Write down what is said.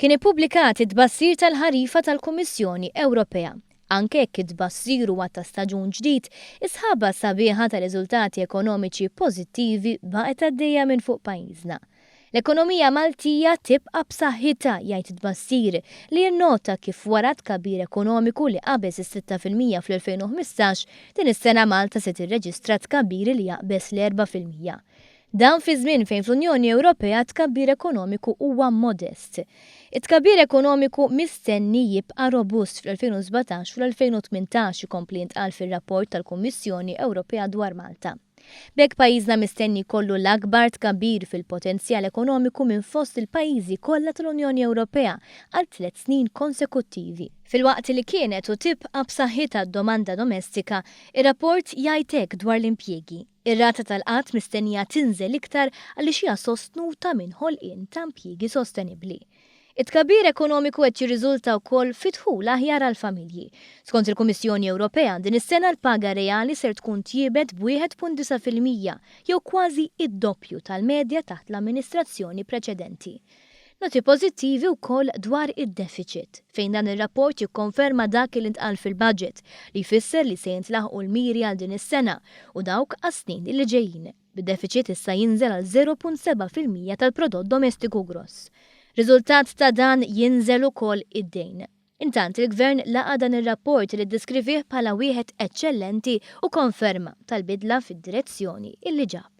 Kien ippubblikat it-tbassir tal-ħarifa tal-Kummissjoni Ewropea. Anke jekk it-tbassir huwa ta' staġun ġdid, is-sħaba sabiħa ta' riżultati ekonomiċi pożittivi baqgħet għaddejja minn fuq pajjiżna. L-ekonomija Maltija tibqa' b'saħħitha, jgħid it-tbassir, li jinnota kif wara tkabbir ekonomiku li qabeż is-6% fl-2015, din is-sena Malta se tirreġistra tkabbir li jaqbeż l-4%. Dan fi żmien fejn fl-Unjoni Ewropea t-tkabbir ekonomiku huwa modest. It-tkabbir ekonomiku mistenni jibqa' robust fl-2017 u l-2018, ikompli jintqal fir-rapport tal-Kummissjoni Ewropea dwar Malta. B'hekk pajjiżna mistenni jkollu l-akbar tkabbir fil-potenzjal ekonomiku minn fost il-pajjiżi kollha tal-Unjoni Ewropea għal tlett snin konsekuttivi. Filwaqt li kienet u tibqa' b'saħħitha d-domanda domestika, ir-rapport jgħid hekk dwar l-impjiegi. Ir-rata tal-qgħad mistennija tinżel iktar għaliex hija sostnuta minn ħolqien ta' impjiegi sostenibbli. It-tkabbir ekonomiku qed jirriżulta wkoll fi dħul aħjar għall-familji. Skont il-Kummissjoni Ewropea, din is-sena l-paga reali ser tkun tjiebet b'1.9% jew kważi id-doppju tal-medja taħt l-amministrazzjoni preċedenti. Noti pożittivi wkoll dwar id-defiċit, fejn dan ir-rapport jikkonferma dak li ntqal fil-budget, li jfisser li se jintlaħqu l-miri għal din is-sena u dawk għas-snin li ġejjin, bid-defiċit issa jinżel għal 0.7% tal-prodott domestiku gross. Riżultat ta' dan jinżel ukoll id-dejn. Intant, il-Gvern laqa' dan ir-rapport li ddeskrivih bħala wieħed eċċellenti u konferma tal-bidla fid-direzzjoni illi ġab.